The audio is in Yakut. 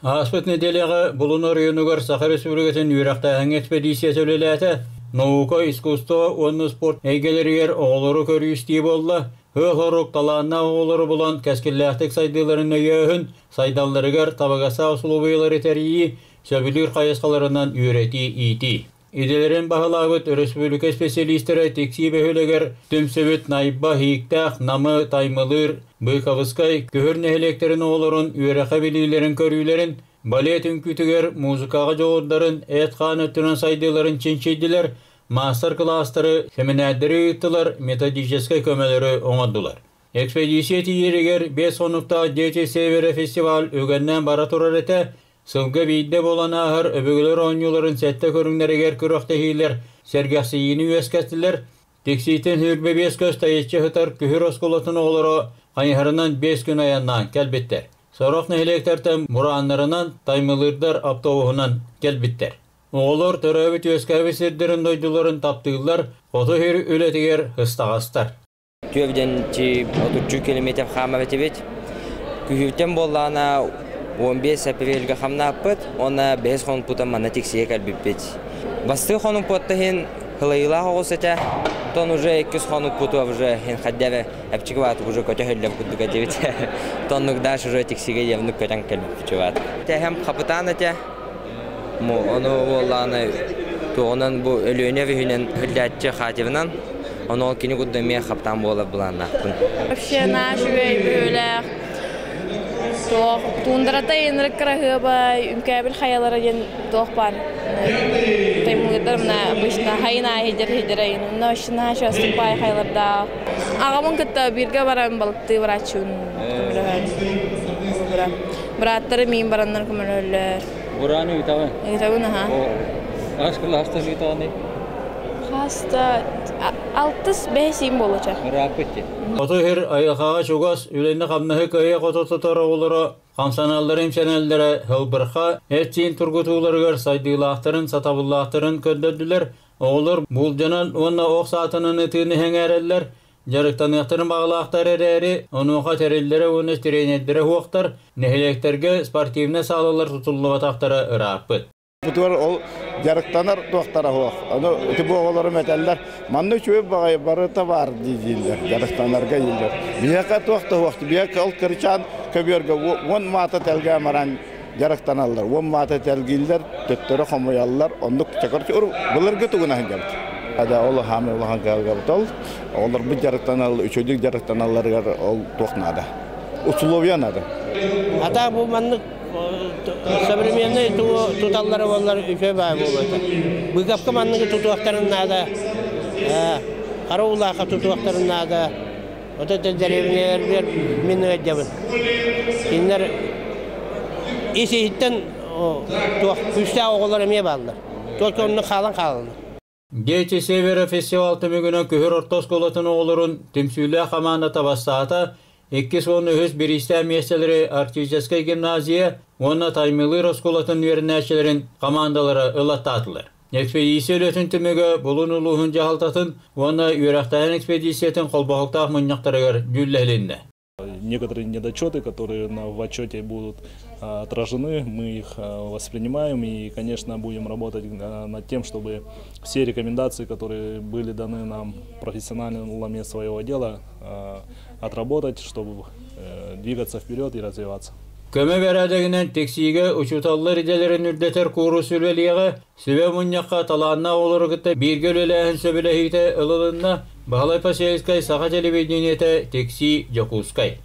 Ааспыт нэдиэлэҕэ Булун оройуонугар Саха Республикатын үөрэхтээһиҥҥэ экспедициясы үлэлээтэ. Наука, искусство уонна спорт эйгэлэригэр оҕолору көрүү-истии буолла. Ыал-хорук талааннаах оҕолору булан кэскиллээхтик сайдыыларын өйөөһүн, сайдалларыгар табыгастаах усулуобуйалары тэрийии, сөбүлүүр хайысхаларынан үөрэтии-иитии. Идэлэрин баһылаабыт өрөспүүбүлүкэ специалистэрэ Тиксии бөһүөлэгэр түмсүбүт Найба, Ииктээх, Намы, Таймылыыр, Быыкабыскай, Күһүр нэһилиэктэрин оҕолорун үөрэххэ билиилэрин көрүүлэрин, балет үҥкүүтүгэр музыкаҕа дьоҕурдарын, эт-хаан өттүнэн сайдыыларын чинчийдилэр, маастар-кылаастары, сэминээрдэри ыыттылар, методическай көмөлөрү оҥордулар. Экспедиция тиийэригэр 5 хонуктаах Дети Севера фестиваль үгэннээн бара турар этэ. Сылга биирдэ буолан ааһар өбүгэлэр оонньууларын сэттэ көрүҥнэригэр күрэхтэһиилэр сэргэхсийиини үөскэттилэр. Тиксиитин 25 көс тайыччы сытар Күһүр оскуолатын оҕолоро хайыһарынан 5 күн айаннаан кэлбиттэр. Сорох нэһилиэктэртэн бурааннарынан, таймылыырдар автобуһунан кэлбиттэр. Оҕолор төрөөбүт-үөскээбит сирдэрин дойдуларын таптыыллар, хоту сир үлэтигэр ыстаҕастар. Түөрдэн 30 километр хаамар этибит. Күһүүртэн буоллаҕына 15 апрельга хамнааппыт уонна бэһис хонукпутун манна тиксигэ кэлбиппит. Бастакы хонукпут иһин кылайыылаах оҕус этэ. Тон уже иккис хонукпуту уже иһин хайда эпчики баатык уже көтө курдук этибит. Тоннук дальше уже тиксиге явнук көтөн кэлбиппит чубаат. Тэһэм хапытаан этэ. Ону буоллаҕына туоҕунан бу Өлүөнэ үһүнэн үллээччи Хатевынан ону ол кини курдук эмиэ хаптаан буолар былааннаахпын. Вообще наш үчүгэй бөһүөлээх туох туундарата инрик кыраһыабай үҥкээбил хайалара диэн туох баар таймылыырдар мына обычно хайын аайы хидер айын мына вообще наша астык баай хайалардаах аҕабын кытта бииргэ баран балыктыы барааччыбын көмөлөһөн Бырааттары миин бараннар көмөлөһөллөр. Бурааны ыытаҕын? Ыытабын аха. Ас кылаастан ыытаҕыный? Хаста алтыс бэһис буолуча. Ырааппыт дии. Хоту сир айылҕаҕа чугас үлэни-хамнаһы кыайа-хото тутар оҕолоро хамсаналлара-имсэнэллэрэ һылбырха эт-сиин тургутууларыгар сайдыылаахтарын, сатабыллаахтарын көрдөрдүлэр. Оҕолор буулдьанан уонна ох саатынан ытыыны сэҥээрэллэр, Дьарыктаныахтарын баҕалаахтар эрээри, онуоха тэриллэрэ уонна тренердэрэ суохтар, нэһилиэктэргэ спортивнай саалалар тутуллубатахтара ырааппыт. Бутугар ол дьарыктанар туохтара суох. Ону ити бу оҕолорум этэллэр, манна үчүгэй баҕайы барыта баар дииллэр, дьарыктанарга дииллэр. Биһиэхэ туох да суох. Биһиэхэ ол кырачаан көбүөргэ уон маата тэлгээн баран дьарыктаналлар. Уон маата тэлгииллэр, төттөрү хомуйаллар. Оннук былыргы тугунан сылдьабыт. Ада ол хаамы улахан кыалгабыт ол. Оҕолорбут дьарыктанал, үчүгэйдик дьарыктаналларыгар ол туох наада? Условия надо. Ата бу маннык современный туталлары боллар үчүгэй баай буолуо Быгапка манныгы тутуохтарын наада. Хара улааха тутуохтарын наада. Ото дэриэбинэлэрбэр мин ыалдьабын. Кинилэр ис-иһиттэн туох күүстээх оҕолор эмиэ бааллар. Только онно хаалан хаалаллар. Дети Севера фестивал түмүгүнэн Күһүр орто оскуолатын оҕолорун түмсүүлээх хамаандата бастаата, иккис уонна үһүс бириистээх миэстэлэри Арктическай гимназия уонна Таймылыыр оскуолатын үөрэнээччилэрин хамаандалара ылаттаатылар. Экспедиция үлэтин түмүгэ Булун улууһун дьаһалтатын уонна үөрэхтээһин экспедициятын холбоһуктаах мунньахтарыгар дьүүллэһилиннэ. Некоторые недочеты, которые в отчете будут отражены, мы их воспринимаем и, конечно, будем работать над тем, чтобы все рекомендации, которые были даны нам профессионалами своего дела, отработать, чтобы двигаться вперед и развиваться. Көмө бэрээдэгинэн Тиксиигэ учууталлар идэлэрин үрдэтэр куурус үлэлиэҕэ, сүбэ мунньахха талааннаах оҕолору кытта бииргэ үлэлээһин сөбүлэһиитэ ылылынна. Баһылай Посельскай, Саха телевидениетэ, Тиксии, Дьокуускай.